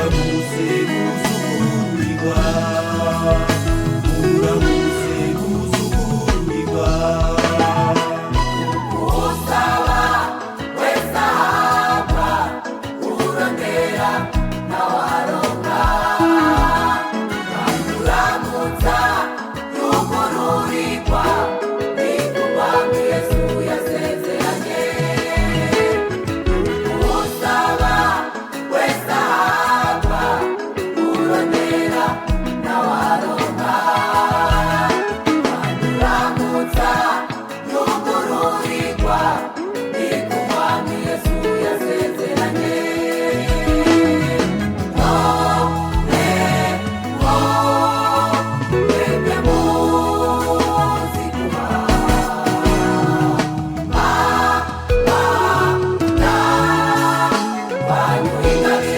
Muramutse muzukurirwa, muramutse muzukurirwa. Usaba wese ahabwa, urondera nawe aronka. Kandi uramutsa yugururirwa, ni ku Mwami Yesu yasezeranye. Usaba wese ahabwa, urondera nawe aronka. Kandi uramutsa yugururirwa, ni ku Mwami Yesu yasezeranye. Mwebwe muzi kubaha Mana wanyu ingabire.